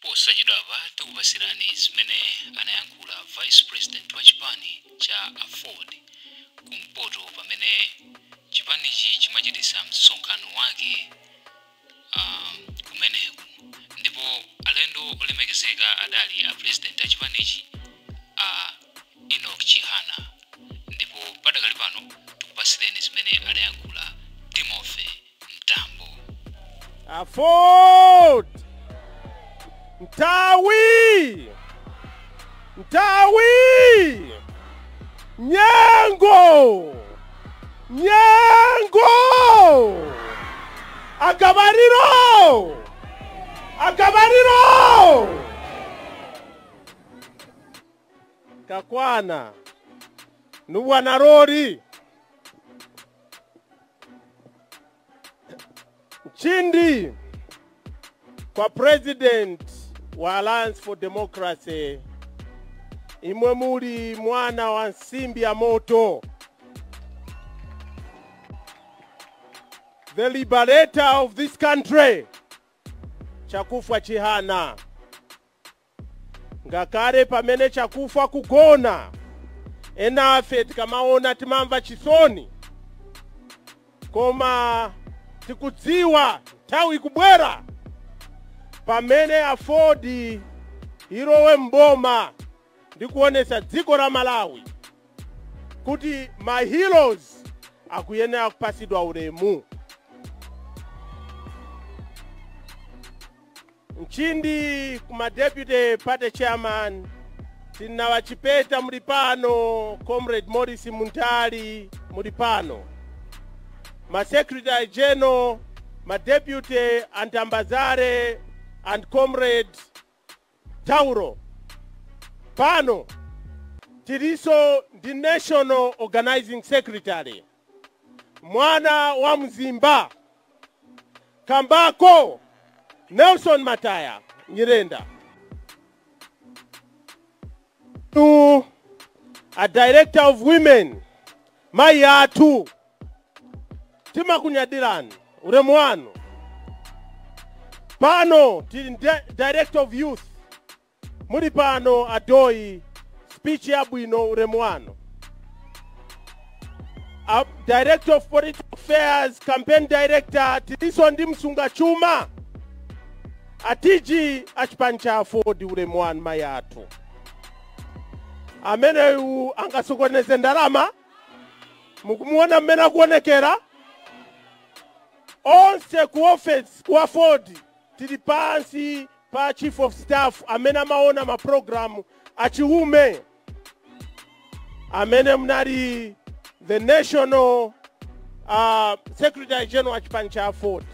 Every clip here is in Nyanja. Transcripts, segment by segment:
Posachedwapa tikupasirani zimene anayankhula Vice President wa chipani cha AFORD kumpoto pamene chipanichi chimachitisa msonkhano wake kumeneku, ndipo alendo olemekezeka adali a president a chipanichi a Enoch Chihana. Ndipo padakali pano tikupasireni zimene adayankhula Timothy Mtambo. AFORD! Ntawi! Ntawi! Nyengo! Nyengo! Agabariro! Agabariro! Kakwana nubwana rori Nchindi kwa president wa Alliance for Democracy, imwe muli mwana wa nsimbi ya moto, the liberator of this country, Chakufwa Chihana. Ngakare pamene Chakufwa kugona enafe tikamaona timamva chisoni, koma tikudziwa nthawi ikubwera pamene AFORD irowe mboma ndikuonesa dziko la Malawi kuti ma heroes akuyenera kupasidwa ulemu. Nchindi kuma deputy party chairman tinawachipeta muli pano, Comrade Morris Muntali muli pano, ma secretary general, ma deputy Antambazare and Comrade Tauro pano. Tiriso ndi national organizing secretary mwana wa Mzimba Kambako Nelson Mataya Nyirenda, to a director of women mai atu timakunyadirani ulemu wanu pano. Tili director of youth muli pano adoi speech yabwino ulemu wanu. A director of political affairs, campaign director tiliso ndi msunga chuma atiji achipani cha AFORD ulemu wanu mai atu. Amene angasokoneze ndalama mukumuona mmene akuonekera onse ku office ku AFORD tili pansi pa chief of staff amene amaona ma program achiume, amene mnali the national secretary general wa chipani cha AFORD,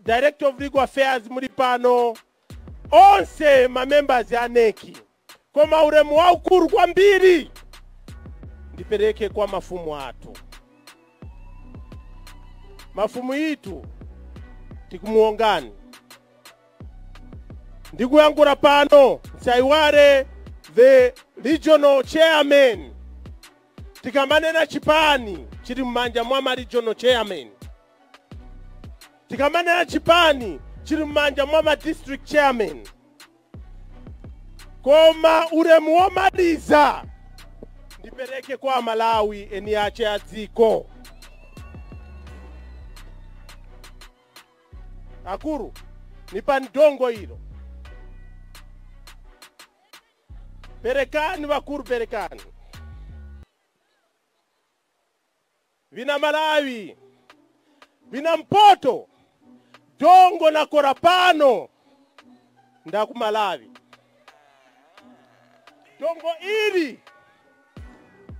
director of legal affairs muli pano, onse ma members ya NEC. Koma ulemu waukulu kwambiri ndipereke kwa mafumu athu. Mafumu itu tikumuongani. Ndikuyankhula pano nsaiwale the regional chairman. Tikamanena chipani chili mmanja mwa ma regional chairman, tikamanena chipani chili mmanja mwa ma district chairman. Koma ulemu womaliza ndipereke kwa Malawi eni ache adziko. Akuru nipa ndongo ilo. Perekani wakuru, perekani. Vina Malawi, vina Mpoto, dongo na korapano ndaku Malawi. Dongo ili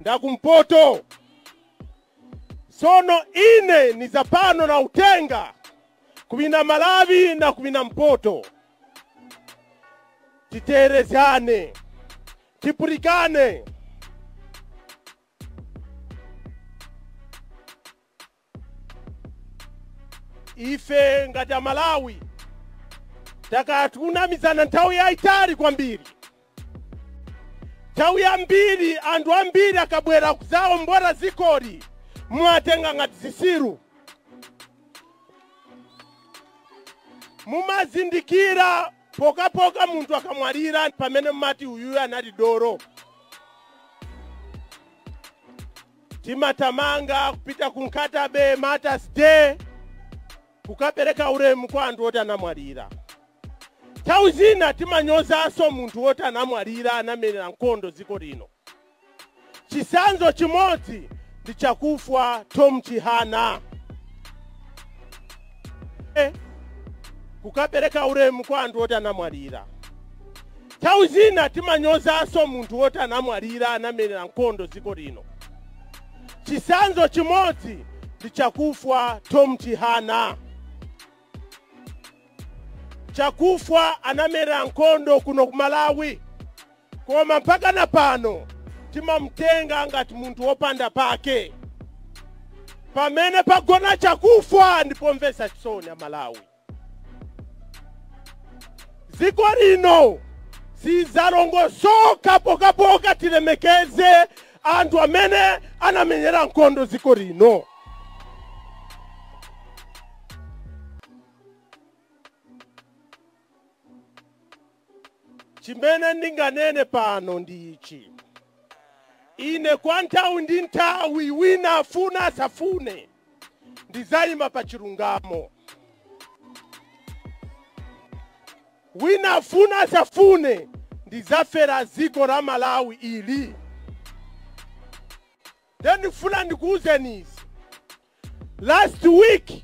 ndaku Mpoto. Sono ine ni zapano na utenga kubina Malawi na kubina Mpoto. Titerezane, tipurikane. Ife ngati ya Malawi takatunamizana nthawi yaitali kwambiri. Nthawi yambiri anthu ambiri akabwera kuzawo mbora zikoli mwatenga ngati zisiru. Mumazindikira pokapoka munthu akamwalira pamene mumati uyuyu anali dolo. Timatamanga kupita ku Nkhata Bay Martyrs Day kukapereka ulemu kwa anthu oti anamwalira. Nthawi zina timanyozanso munthu woti anamwalira anamenyera nkhondo dziko lino. Chitsanzo chimodzi ndi Chakufwa Tom Chihana. Kukapereka ulemu kwa anthu oti anamwalira. Nthawi zina timanyozanso munthu woti anamwalira anamenyera nkhondo dziko lino. Chitsanzo chimodzi ndi Chakufwa Tom Chihana. Chakufwa anamenyera nkhondo kuno ku Malawi, koma mpaka na pano timamtenga ngati munthu wopanda pake. Pamene pagona Chakufwa ndipomvetsa chisoni Amalawi. Dziko lino sizalongosoka pokapoka tilemekeze anthu amene anamenyera nkhondo dziko lino. Chimene ndinganene pano ndi ichi: ine kwa nthawi ndi nthawi, wina afuna asafune, ndizayima pa chilungamo. Wina afuna asafune, ndizafera dziko la Malawi ili. Then ndifuna ndikuwuzeni izi. Last week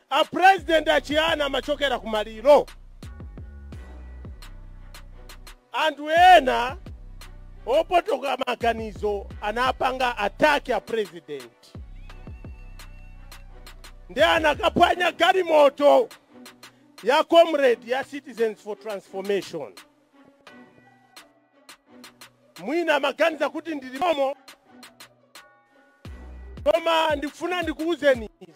a president achiyana amachokera kumaliro. Anthu ena opotoka maganizo anapanga attack ya president, ndi anakaphwanya galimoto ya comrade ya Citizens for Transformation. Mwina amaganiza kuti ndili momo, koma ndikufuna ndikuwuzeni izi: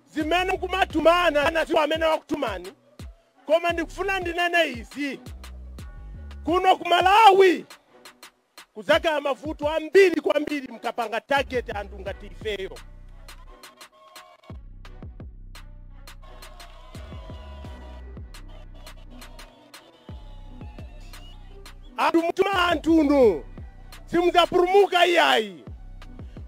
zimene mukumatumana anaziwo amene wakutumani. Koma ndikufuna ndinene izi: kuno ku Malawi kuzakhala mavuto ambiri kwambiri mukapanga target anthu ngati ifeyo. Anthu mutuma anthuno simudzapulumuka iyayi.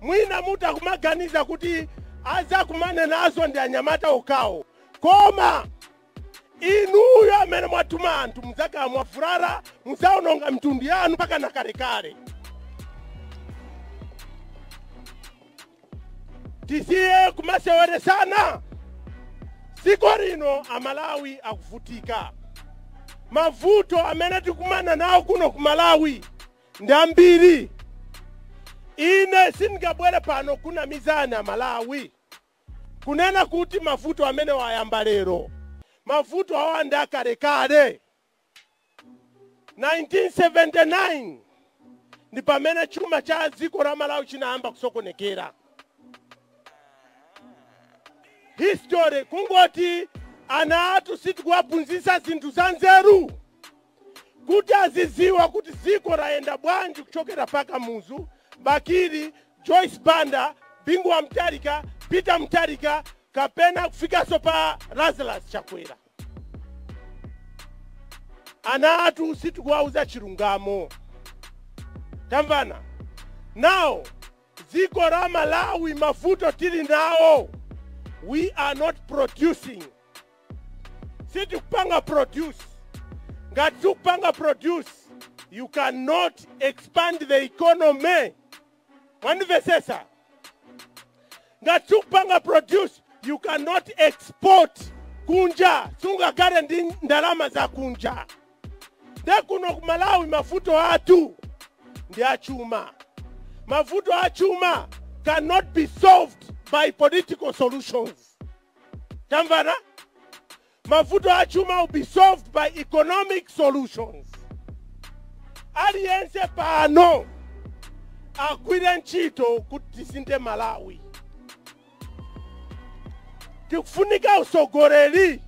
Mwina mutakumaganiza kuti azakumane nazo ndi anyamata okhawo, koma inuyo amene mwatuma anthu mudzakhala mwavulala, mudzawononga mitundu yanu mpaka na kalekale. Tisiye kumaseweresana. Dziko lino Amalawi akuvutika. Mavuto amene tikumana nawo kuno ku Malawi ndi ambiri. Ine sindingabwere pano kunamizana Malawi kunena kuti mavuto amene wayamba lero. Mavuto awa ndi akalekale. 1979 ndi pamene chuma cha dziko la Malawi chinayamba kusokonekera. History kungoti ana athu sitikuwaphunzitsa zinthu za nzeru kuti aziziwa kuti dziko layenda bwanji kuchokera paka Muzu, Bakili, Joyce Banda, Bingu wa Mutharika, Peter Mutharika, kapena kufikanso pa Lazarus Chakwera. Ana athu sitikuwauza chilungamo. Tamvana now, dziko la Malawi mavuto tili nawo, we are not producing. Sitikupanga produce. Ngati tikupanga produce, you cannot expand the economy. Mwandimvesesa? Ngati tikupanga produce, you cannot export kunja, sungagare ndi ndalama za kunja. Nde kuno ku Malawi mavuto athu ndi achuma. Mavuto achuma cannot be solved by political solutions. Tamvana? Mavuto achuma will be solved by economic solutions. Aliyense pano agwire ntchito kuti tisinthe Malawi. Tikufunika usogoleri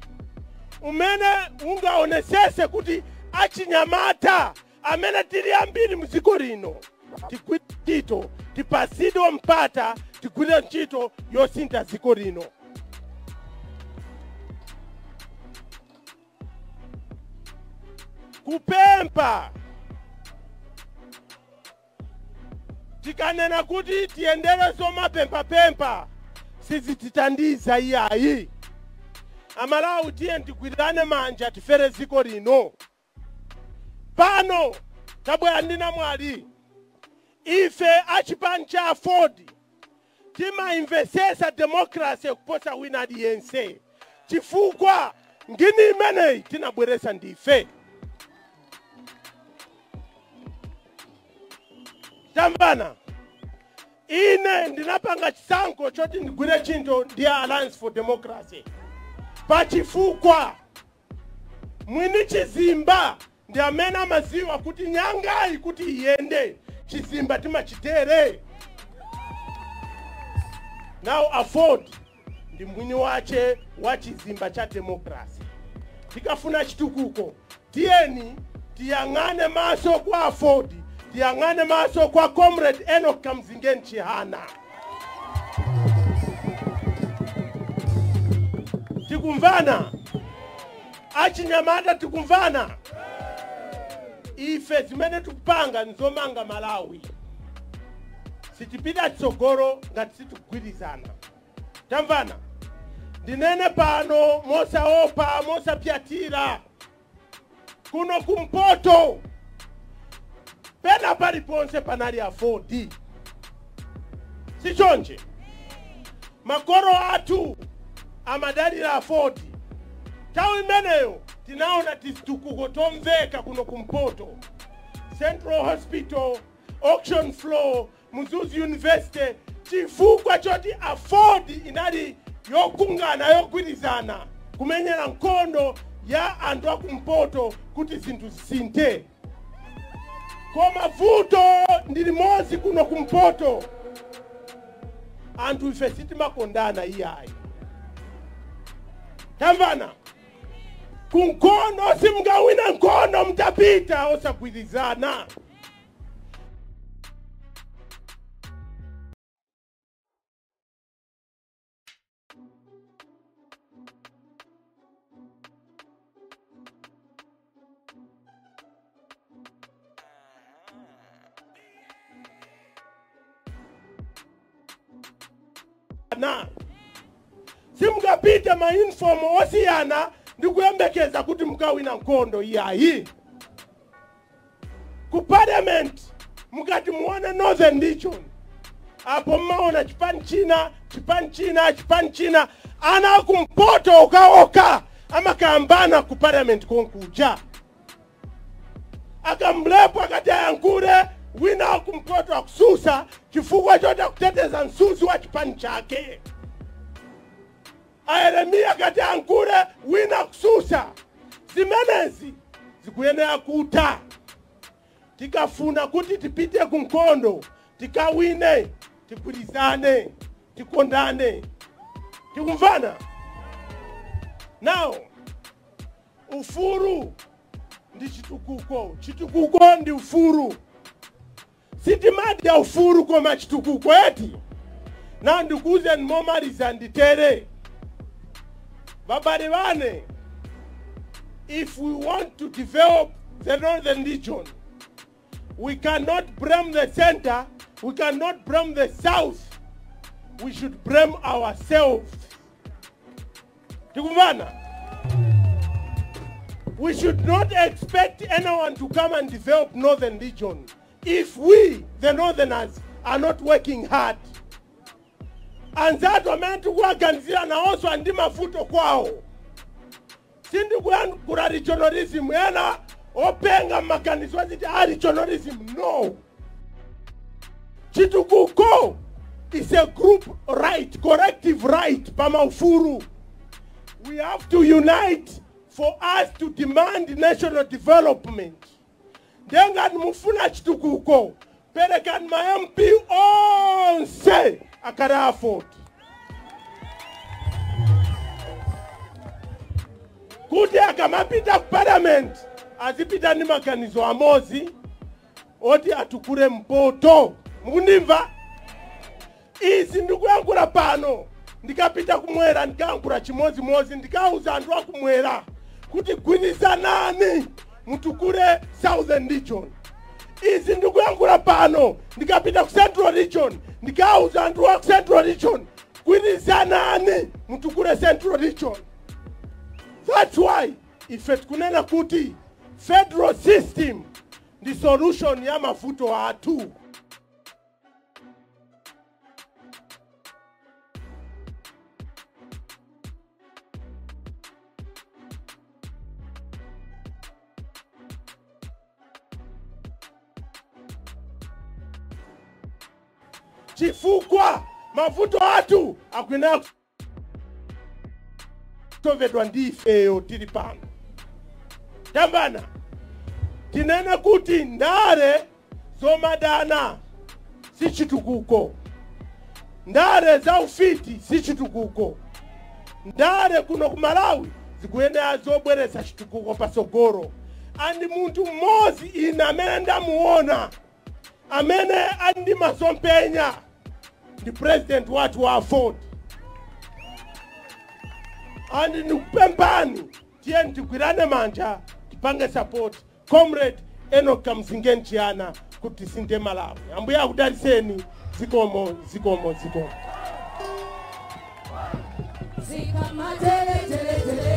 umene ungaonesese kuti achinyamata amene tili ambiri mdziko lino tigwire ntchito, tipasidwe mpata tigwire ntchito yosintha dziko lino. Kupempa tikanena kuti tiyendere zomapempapempa sizititandiza iyayi. Amalawi tiye tigwirane manja tifere ziko lino. Pano tabwera ndi namwali. Ife achipani cha AFORD timaimvesesa democracy kuposa wina aliyense, chifukwa ngini imeneyi tinabweresa ndife. Tambana ine ndinapanga chisankho choti ndigwire ntchito ndi Alliance for Democracy pachifukwa mwini chizimba ndi amene amaziwa kuti nyangayi kuti iyende chizimba timachitere. Now AFORD ndi mwini wache wa chizimba cha democracy. Tikafuna chitukuko tiyeni tiyang'ane maso kwa AFORD, tiyang'ane maso kwa Comrade Enoch Kamzingeni Chihana. Tikumvana achinyamata, tikumvana. Ife zimene tikupanga nzomanga Malawi, sitipita chitsogolo ngati sitikugwirizana. Tamvana? Ndinene pano mosaopa mosapyatira, kuno kumpoto pena paliponse panali AFORD, sichonje? Makolo athu amadalira AFORD. Nthawi imeneyo tinaona tizitukuko tomveka kuno kumpoto: Central Hospital, auction floor, Mzuzu University, chifukwa choti AFORD inali yokungana yogwirizana kumenyera nkhondo ya anthu akumpoto kuti zinthu zisinthe. Koma vuto ndi limodzi kuno kumpoto, anthu ife sitimakondana iyayi. Tamvana? Kunkhondo simungawina nkhondo mutapita osagwirizana. Na simungapite mauniform osiyana ndikuyembekeza kuti mukawina nkhondo iyayi. Ku parliament mukati muone Northern Region apo mmaona chipani china chipani china chipani china, ana akumpoto okaoka amakambana ku parliament konkuja. Akamlepo akati ayankhule, wina akumpoto akususa chifukwa choti akuteteza msuzi wa chipani chake. Aeremia akati ayankhule, wina akususa. Zimenezi zikuyenera kutha. Tikafuna kuti tipite ku nkhondo tikawine, tigwirizane, tikondane. Tikumvana? Now ufuru ndi chitukuko, chitukuko ndi ufuru. Sitimadya ufuru koma chitukuko eti. Na ndikuze momaliza nditere, babale bane, if we want to develop the Northern Region, we cannot blame the center, we cannot blame the south, we should blame ourselves. Tikumvana? We should not expect anyone to come and develop Northern Region if we, the Northerners, are not working hard. Anzatu amene tikuwaganizira nawonso andi mavuto kwawo. Sindikuyankhula regionalism, ena openga maganizo aziti a regionalism. No. Chitukuko is a group right, collective right, pamaufuru. We have to unite for us to demand national development. Ndengati mufuna chitukuko, perekani ma MP onse akhale AFORD. Kuti akamapita ku parliament azipita ndi maganizo amodzi oti atukure mpoto. Mukundimva? Izi ndikuyankhula pano, ndikapita kumwera ndikayankhula chimodzimodzi, ndikauza anthu akumwera kuti gwirizanani. Mutukule Southern Region. Izi ndikuyankhula pano, ndikapita ku Central Region, ndikauza anthu wa ku Central Region, gwirizanani mutukule Central Region. That's why ife tikunena kuti federal system ndi solution ya mavuto athu. Chifukwa mavuto athu akuyenera kutovedwa ndi ifeyo tili pano. Tambana tinene kuti ndale zomadana si chitukuko, ndale za ufiti si chitukuko, ndale kuno ku Malawi zikuyenera zobweretsa chitukuko pasogolo. Andi munthu mmodzi ine amene ndamuona amene ali ndi masomphenya ndi president wathu wa AFORD. Andi ndikupemphani, tiyeni tigwirane manja tipange support Comrade Enoch Kamzingeni Chihana kuti tisinthe Malawi. Ambuye akudalitseni. Zikomo, zikomo, zikomo. Zikama tele tele tele.